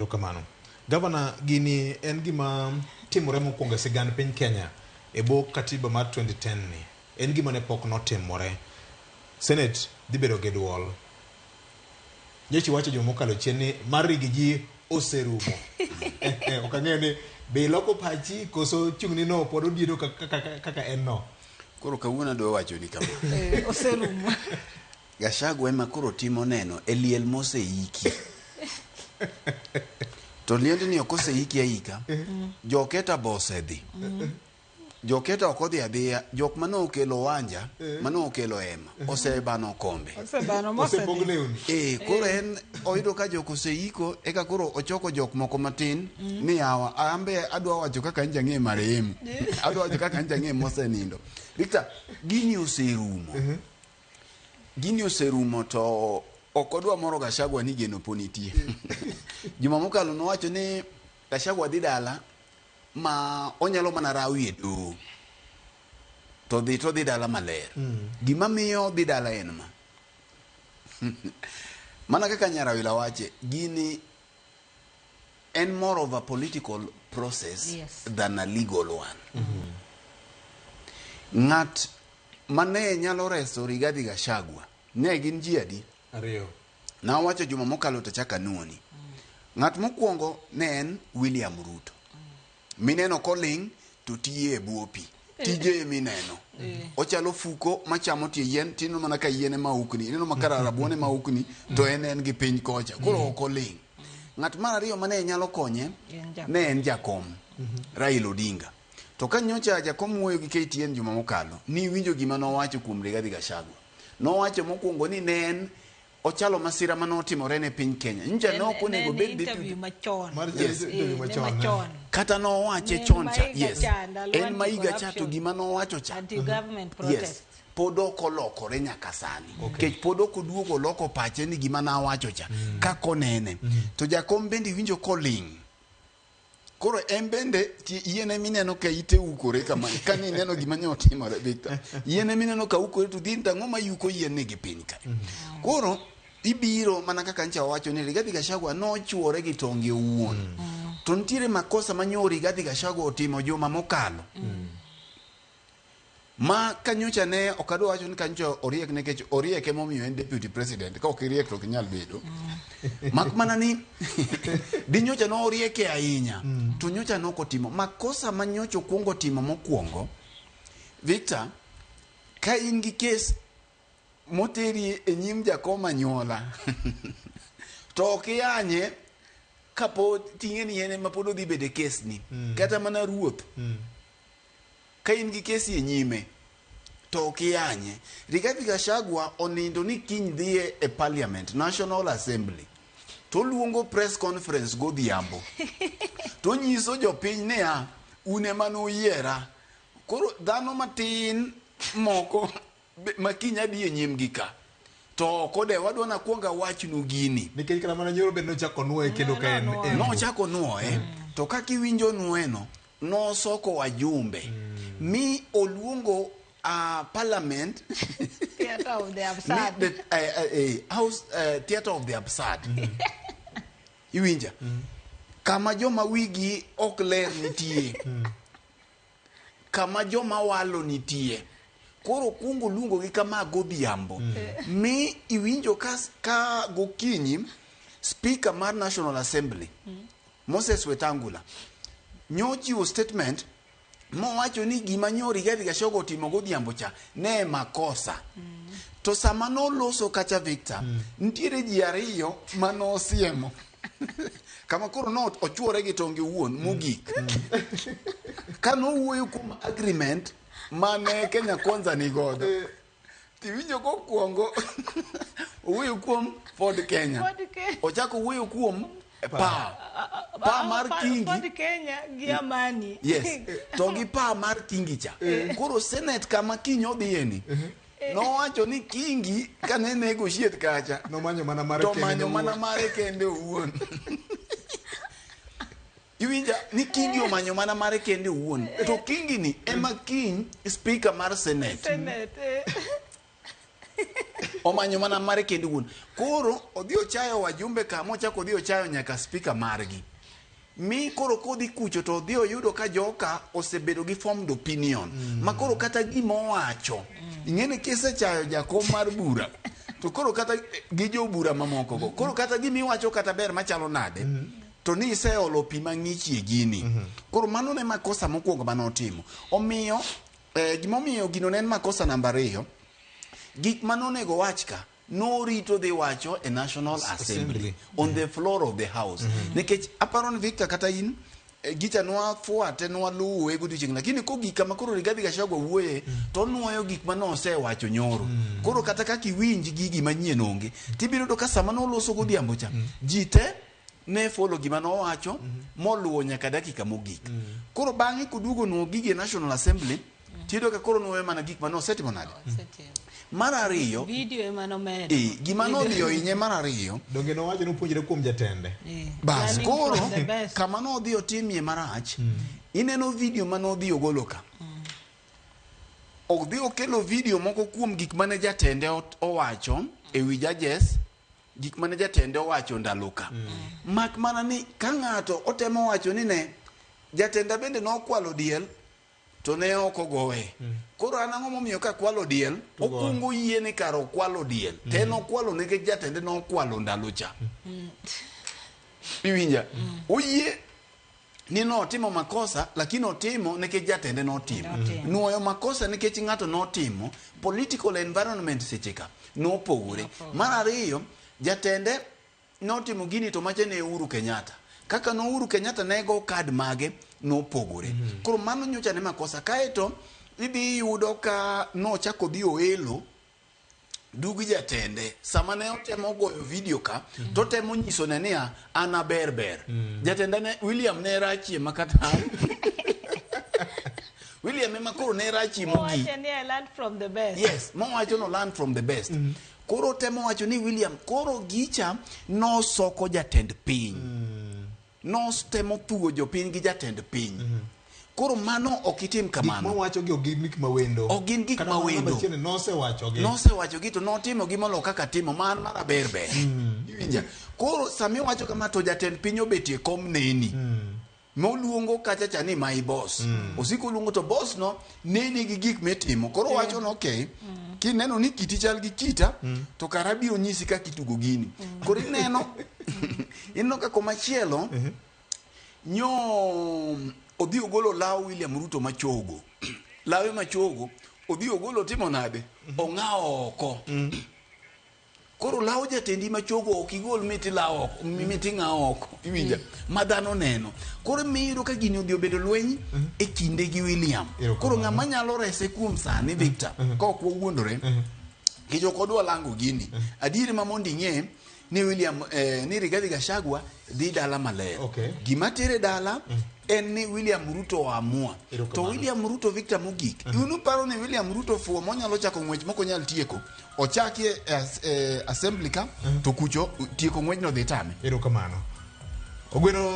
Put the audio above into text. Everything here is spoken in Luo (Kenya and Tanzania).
Erokamano. Gavana, gini en gima timore mokwongo e sigand piny Kenya e bwo katiba mar 2010 ni. En gima ne pok notimore. Senate dhi bedo gi duol. Nyocha iwacho juma mokalo chien ni mar rigi ji oserumo. Ok ang'eyo ni be iloko pachi koso chung'ni no pod odiedo kaka, kaka, kaka en no. Koro kawuono adwa wacho ni kama. Oserumo. Gachagua ema koro timo neno e liel moseiki. To liendni ok oseiki aika. Joketa be osedhi. Joketa ok odhi adhiya. Jok mane okelo wanja, mane okelo hema, osebano kombe. Osebano Osepog mosedhi. lewni. Koro en oyudo ka jok oseiko, eka koro ochoko jok moko matin ni yawa, an be adwa wacho kaka nja ng'e marehemu. Adwa wacho kaka nja ng'e mosenindo. Victor, gini oserumo. Gini oserumo to ok odwa moro Gachagua ni geno po nitie. Juma mokalo nowacho ni Gachagua dhi dala ma onyalo mana rawi e doho. To dhi to dhi dala maler. Gima miyo dhi dala en ma. Mana kaka Nyarawila wache, gini en more of a political process than a legal one. Ng'at mane nyalo reso Rigathi Gachagua ne gin ji adi? Ariyo. Nawacho juma mokalo to achako anuoni. Ng'at mokwongo ne en William Ruto. Mineno koling' to tiye e bwo pi. Tije mineno. Ochalo fuko machamo tie yien, tineno mana ka yien ema ukni. Ineno ma kara rabuon ema ukni to en en gi piny kocha. Koro ok oling'. Ng'at mar ariyo mane nyalo konye ne en jakom Raila Odinga. To ka nyocha jakom wuoyo gi KTN juma mokalo, niwinjo gima nowacho kuom Rigathi Gachagua. Nowacho mokwongo ni ne en ochalo masira mane otimore ne piny Kenya. Nyocha ne ok onego bed interview machon. Mar Yes. interview Ne machon. machon. Kata nowache Ne chon cha. ma higa Yes. cha, ndalo En ma higa cha to anti-corruption. gima nowacho cha. Anti-government Yes. protest. Pod ok olokore nyaka sani. Nikech pod ok oduogo oloko pache ni gima nawacho cha. Kaka onene. To jakom bende iwinjo koling'. Koro en bende yien ema ineno ka ite ukore kama ka ni ineno gima ne otimore Victor. Yien ema ineno ka ukore to dhi to ang'o ma yuko yien ni gi piny kae. Koro ibiro mana kaka ncha wawacho ni Rigathi Gachagua nochuore gi tonge owuon. To nitiere makosa ma nyo Rigathi Gachagua otimo juma mokalo. Ma kanyocha ne ok adwa wacho ni kanyocha oriek nikech oriek emomiyo en deputy president ka ok iriek to ok inyal bedo. Mak mana ni di nyocha ne orieke ahinya to nyocha ne ok otimo makosa ma nyocha okwongo timo mokwongo. Victor, ka in gi kes moteri e nyim jakom anyuola to ok iyanye kapod ting'e ni en ema pod odhi bedo e kes ni kata mana ruoth ka in gi kesi e nyime to ok iyanye. Rigathi Gachagua onindo ni kiny dhiye e parliament, National Assembly, to oluongo press conference godhiambo to onyiso jopiny niya, un ema nuyiera. Koro dhano matin moko ma kiny adhi e nyimgi ka to ok odew, adwa nakwong awachnu gini. Nikech kata mana nyoro bende nochako nuoye kendo ka en Nonuoye. Nochako nuoye to kaka iwinjo nuoyeno nosoko wajumbe mi oluongo parliament Theater of the mi absurd. the, house, theater of the absurd. Iwinja kama joma wigi ok ler nitie, kama joma walo nitie. Koro kuongo luongogi kama godhiambo mi iwinjo ka, ka gokinyi speaker mar National Assembly Moses Wetangula nyochiwo statement mowacho ni gima nyo Rigathi Gachagua otimo godhiambo cha ne makosa. To sama noloso kacha Victor, nitiere ji ariyo manosiemo kama koro no ochuore gi tonge owuon mogik ka nowuoyo kuom agreement mane Kenya Kwanza ni godo. Tiwinjo kokwongo owuoyo kuom Ford Kenya. Ford Kenya. Ochako owuoyo kuom pa pa mar Kingi. Ford Kenya gi Amani. Yes, to gi pa mar Kingi cha. Koro Senate kama kiny odhiye ni, nowacho ni Kingi kane negotiate kacha nomanyo mana mare to kende manyo mana owuon. mare kende owuon. Iwinja ni Kingi omanyo mana mare kende owuon. To Kingi ni ema kiny speaker mar Senate. Senate. Omanyo mana mare kende wuon. Koro odhi ochayo wajumbe ka mochako odhi ochayo nyaka speaker margi. Mi koro kodhi kucho to odhi oyudo ka joka osebedo gi formed opinion. Ma koro kata gima owacho. Ing'eni kisechayo jakom mar bura. To koro kata gi jobura mamoko go. Koro kata gima iwacho kata ber machalo nade. To ni iseolo pi mang'ich e gini. Koro mano ne makosa mokwongo mane otimo. Omiyo gimomiyo gino ne en makosa namba 2, gik mane onego wach ka norito dhi wacho e National Assembly, on the floor of the house. Nikech aparo ni Victor kata in gicha nwafuate nwaluwe godiochieng' lakini kogik kama koro Rigathi Gachagua wuoye to onuoyo gik mane osewacho nyoro. Koro kata kaka iwinj gigi manyien onge tibiro yudo ka sama noloso godhiambo cha ji te ne follow gima nowacho moluwo nyaka dakika mogik. Koro bang'e koduogo nuo gigi e National Assembly tiyudo ka koro nuoyo mana gik mane osetimo nade. Osetimo. Mar ariyo, Video ema nomedo. Gima nodhi ohinye mar ariyo, Donge nowacho ni opuonjre kuom jatende. Bas Learning koro from the best. kama nodhi otimie marach, ineno video manodhi ogolo ka. Odhi okelo video moko kuom gik mane jatende owacho e wi judges, gik mane jatende owacho ndalo ka. Mak mana ni ka ng'ato otemo wacho ni ne jatenda bende nokwalo diel to ne ok ogoye. Koro an ang'o momiyo ka kwalo diel, okwongo yie ni kar okwalo diel. To en okwalo nikech jatende nokwalo ndalo cha. Iwinja? Oyie ni notimo makosa lakini otimo nikech jatende notimo. Nuoyo makosa nikech ng'ato notimo, political environment seche ka nopogore. Mar ariyo, jatende notimo gini to mache ne Uhuru Kenyatta. Kaka no Uhuru Kenyatta ne go kad mage nopogore. Koro mano nyocha ne makosa. Kaeto idhi yudo ka nochako dhi oelo dug jatende sama ne otemo goyo video ka to temo nyiso ne niya an aber ber. Jatenda ne William ne rachie makata William ema koro ne rachie mogik. Owacho ni I learned from the best. Yes, mowacho no learn from the best. Koro temo wacho ni William koro gicha nosoko jatend piny. Nostemo thugo jopiny gi jatend piny. Koro mano ok itim Gik kamano. mowacho gi ok gin gik mawendo. Ok gin gik Kata mana mawendo. namba achiel ni nosewacho gi. Nosewacho gi to notimo gi molo kaka timo man mar aber ber. Iwinja? Koro sami wacho kama to jatend piny obetie kom neni. Moluongo kacha cha ni my boss. Osiko luongo to boss no neni gi gik mitimo. Koro wacho no okay. Kineno ni kiti chal gi kita to kara biro nyisi kaka itugo gini. Koro ineno ineno ka komachielo nyo odhi ogolo law William Ruto machogo. Lawe machogo odhi ogolo timo nade? Ong'awo oko. Koro law jatendi machogo ok igol miti law oko, miti ng'awo oko. Iwinja? Ma dhano neno. Koro miyudo ka gini odhi obedo lweny e kinde gi William. Koro ng'ama nyalo rese kuom sani Victor, ka ok wawuondore, nikech ok odwa lango gini. Adieri ma mondo ing'e ni William ni Rigathi Gachagua dhi dala maler. Gima tere dala en ni William Ruto oamua. To William Ruto Victor mogik. Un uparo ni William Ruto fuo monyalo chako ng'wech mok onyal tieko. Ochaki e assembly ka to kucho tieko ng'wechno dhi tame. Erokamano. Ogweno.